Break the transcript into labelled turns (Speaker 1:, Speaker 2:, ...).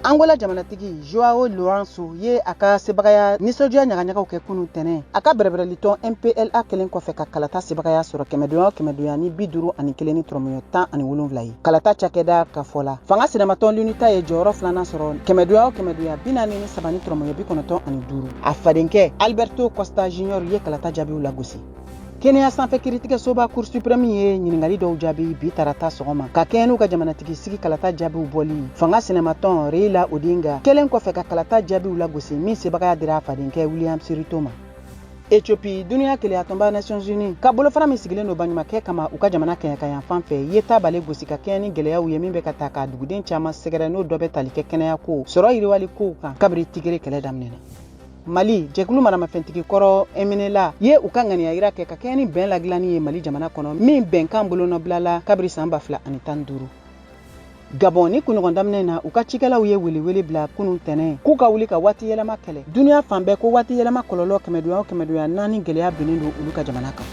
Speaker 1: Angola jamanatigi Joao Lourenço ye a ka sebagaya nisɔndiya ɲagaɲagaw kɛ kunu tɛnɛ, a ka bɛrɛbɛrɛlitɔn MPLA kɛlen kɔfɛ ka kalata sebagaya sɔrɔ kɛmɛdonya o kɛmɛdonya ni 51 ni tɔrɔmɔɲɔ 17 ye. Kalata cakɛda ka fɔ la, fanga sinamatɔn l'UNITA ye jɔyɔrɔ filanan sɔrɔ kɛmɛdonya o kɛmɛdonya 43 ni tɔrɔmɔɲɔ 95. A fadenkɛ Alberto Costa Junior ye kalata jaabiw lagosi. Kenya sanfɛ kiritigɛsoba Cour suprême ye ɲininkali dɔw jaabi bi tarata sɔgɔma ka kɛɲɛ n'u ka jamanatigi sigi kalata jaabiw bɔli. Fanga sinamatɔn Raila Odinga kɛlen kɔfɛ ka kalata jaabiw lagosi min sebagaya dira a fadenkɛ William Ruto ma. Ethiopie, duniya kelenyatɔnba Nations Unies ka bolofara min sigilen don baɲumakɛ kama u ka jamana kɛɲɛka fan fɛ, ye tabale gosi ka kɛɲɛ ni gɛlɛyaw ye min bɛ ka ta k'a duguden caman sɛgɛrɛ, n'o dɔ bɛ tali kɛ kɛnɛya ko sɔrɔ yiriwali kow kan kabiri Tigre kɛlɛ daminɛna. Mali jɛkulu maramafɛntigi kɔrɔ MNLA ye u ka ŋaniya yira kɛ ka kɛɲɛ ni bɛn ladilanni ye Mali jamana kɔnɔ, min bɛnkan bolonɔbilala kabiri san 2015. Gabɔn, ni kunɲɔgɔn daminɛ na, u ka cikɛlaw ye welewele bila kunun tɛnɛ k'u ka wuli ka waati yɛlɛma kɛlɛ. Duniya fan bɛɛ ko waati yɛlɛma kɔlɔlɔ kɛmɛdonya o kɛmɛdonya naani gɛlɛya binnen don olu ka jamana kan.